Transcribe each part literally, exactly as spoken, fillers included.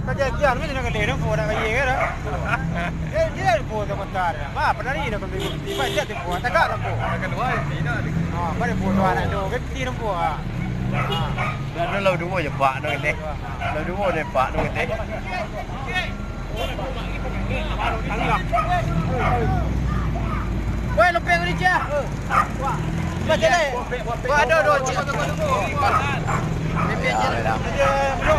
Kaja-kaja, macam nak kena nampak nak kaya kan? Eh, dia pun tak kotor. Apa dari nak kena tiba dia tu pun tak nak nampak. Ada keluar di sini. Ah, pada pun tu anak tu kecil nampak. Ah. Dah dulu lah dua je pak nak kena. Lah dua ni pak nak kena. Woi, lopek ni cia. Macam ni. Wah, ada dua cik. Lopek cia. Aja, bro.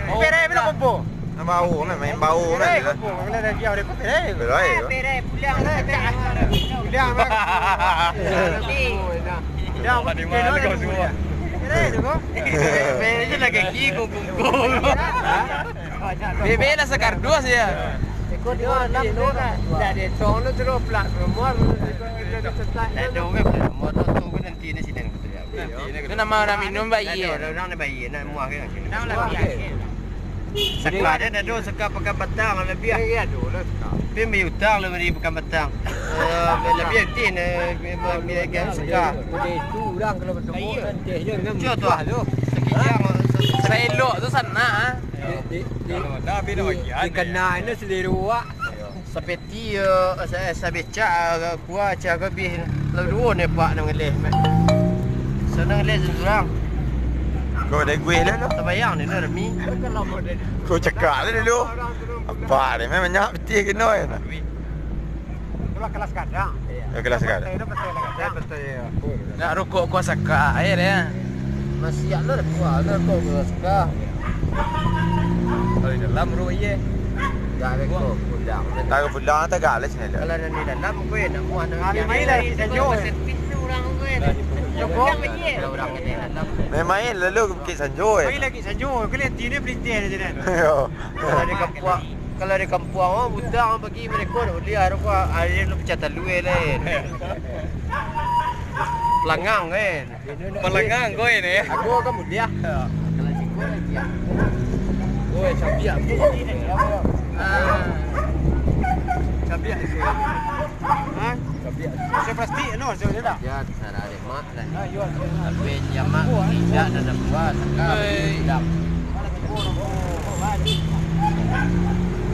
Lopek rai bila kumpul. Bau, main bau, main. Kumpul, kalau dah jauh dia kumpul. Berai. Berai, pulang lah. Pulang lah. Dah, dah, dah, dah, dah. Berai tu kau. Berai je lah kaki kau kumpul. Bebek lah sakardus ya. Iko dua enam tu kan. Dah dia song tu terus plat rumah. Dah dong kan plat rumah tu, tu kan nanti ni sini. Itu nama orang minum bayi. Orang ni bayi nak muah kan. Saka dia dah dong, saka Pekan Patang lebih ah. Tapi ambil utang lah dari Pekan Patang. Eh, lebih aktif ni, biar kan saka. Itu orang kalau bertemu nanti je kan. Cuba tu ah. Sakijang. Saelok tu sanak ah. Di, di, di, di, dikena ini selera awak. Sapeti, eh, sa-, sabecak, eh, kuah, cak habih. Lalu duo ni pak nang ngeleh. Sana ngeleh surang. Kau dah gue lah tu. Tabayang ni lah Remi. Kau cakap lah dulu. Apa ni, memang banyak peti kena ya. Itulah kelas gadang. Ya, kelas gadang. Betul, betul, betul. Nak rokok kuah saka air ya. Masih ada kuah, ada rokok kuah saka. Kalau di dalam rokok iya. Dah rokok pulang. Tahu pulang tak galak sini dah. Kalau di dalam kau nak muah nak. Kami main lagi sanjo. Setting tu orang kau. Cukup. Kalau orang di dalam. Main-main lalu ke Bukit Sanjo eh. Main lagi sanjo, kau lihat dia pelintir aja dah. Yo. Kalau di kampung, kalau di kampung, oh, budak pagi mereka nak beli air apa? Air lu pecah talui lain. Pelangang kan? Pelangang kau ini ya? Aku kan mulia. Kalau siko lagi ya. Oh, cabiak. Ah. Cabiak sih. Ha? Cabiak. Saya plastik no, saya dah. Ya, cara dia mak lah. Tapi dia mak tidak ada buah, sekarang sedap.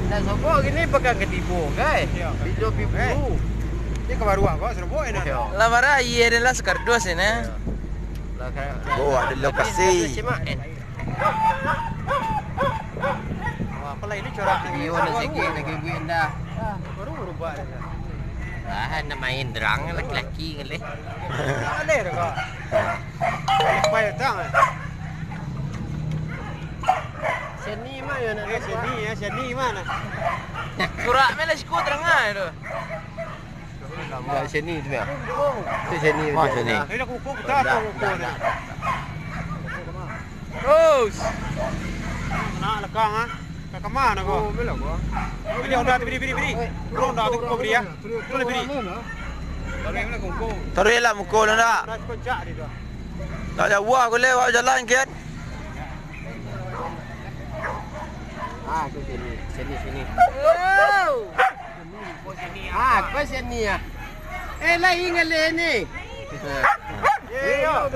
Nah, sobo gini pegang ketibo, guys. Iya. Bilo pibu. Ini kebaruan kok, serobok ini. Iya. Lah marah, iya adalah sekardus ini. Iya. Lah, kayak Oh, ada lokasi. Wah, apalah ini corak. Iyo, nak sikit lagi buik dah. Baru berubah dah. Ah, nak main derang laki-laki ngelih. Boleh dah kau. Pai datang eh. Seni mah ya nak. Eh, seni ya, seni mah nah. Corak meh lah siku terang ah tu. Dah seni tu ya. Tu seni. Oh, seni. Ini dah kuku, kuku dah, dah, dah. Terus. Nak lekang ah. Ka kama nak ko? Oh, bila ko? Biri onda tu, biri, biri, biri. Turun onda tu, ko biri ah. Turun biri. Taruih lah muko tu nak. Dah kocak dia tu. Tak jauah ko lewat jalan kian. Ah, tu sini. Sini, sini. Oh. Ah, ko sini ah. Eh, lai ngalih ni. Ayo.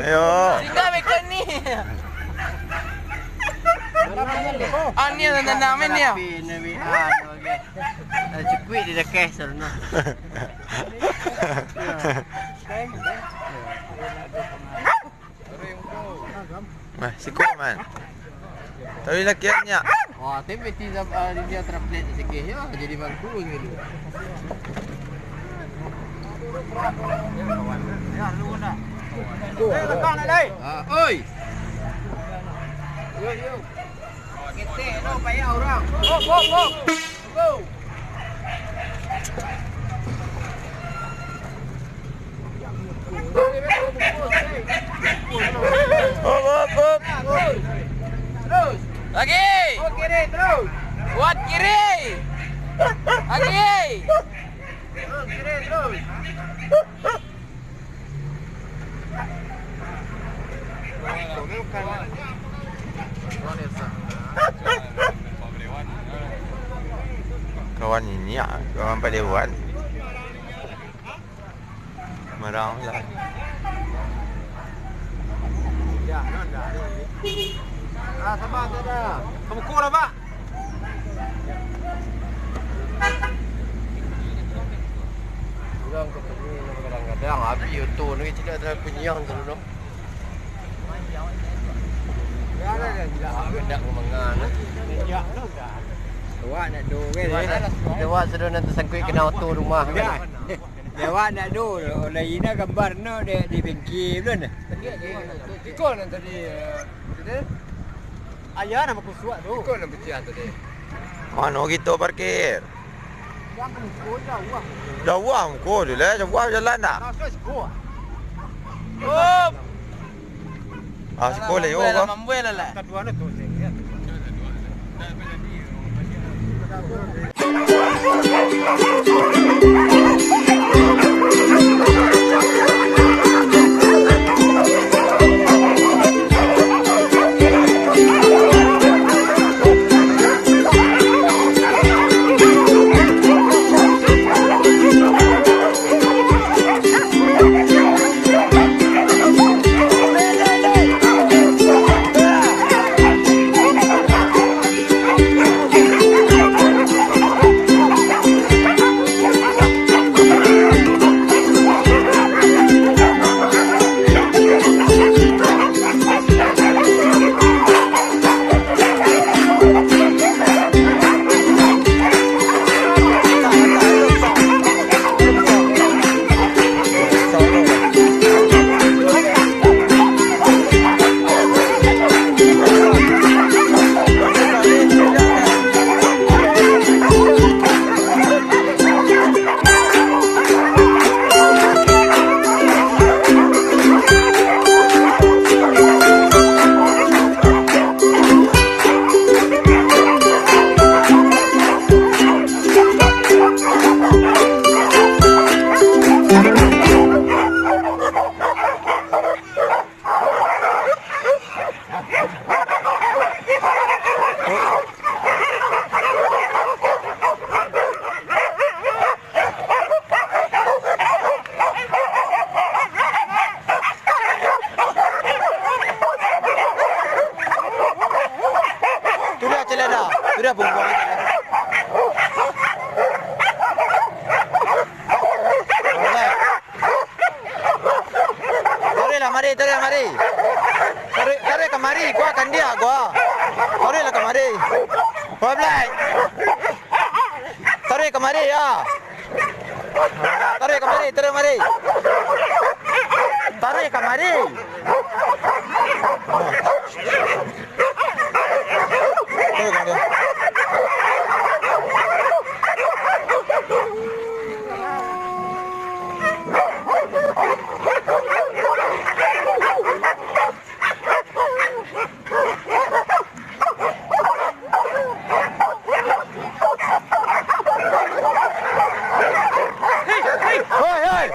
Singgah beko ni. Ah, ni yang tenang, men, ni, ah. Cukuik di dekat sana. Nah, siko, man. Tapi laki banyak. Wah, tapi beti dia triplet sikit ya, jadi bangku gitu. Ah, oi. Yo, yo. Ketek no payah orang. Hop, hop, hop. Go. Hop, hop, hop. Terus. Lagi. Oh, kiri terus. Kuat kiri. Lagi. Terus, kiri terus. Kawan ini ya, kawan Pak Dewan. Merang lah. Ah, sabar, sabar. Kamu kurang, Pak. Urang ka pagi, kadang-kadang abih oto ni, tidak ada punyiang tu, no. Hendak mangan. Awak nak do, kan? Awak sudah nanti sangkuik kena oto rumah, kan? Awak nak do, oleh ina gambar no di, di bengkel, belum? Iko nan tadi, eh, maksudnya? Ayah nama kusuak tu. Iko nan putiah tadi. Mano kito parkir? Yang muko jauah. Jauah muko tu lah, jauah jalan dah. Masuk siko. Op. Ah, siko lewat ko. Mambuai lah, lah. Kaduan tu, sih, ya. Tu dah celana, tu dah buang-buang celana. Alright. Taruihlah mari, taruih mari. Taruih, taruih kamari, gua akan dia, gua. Taruihlah kamari. Gua belai. Taruih kamari, ya. Taruih kamari, taruih mari. Taruih kamari. Hoi, hoi.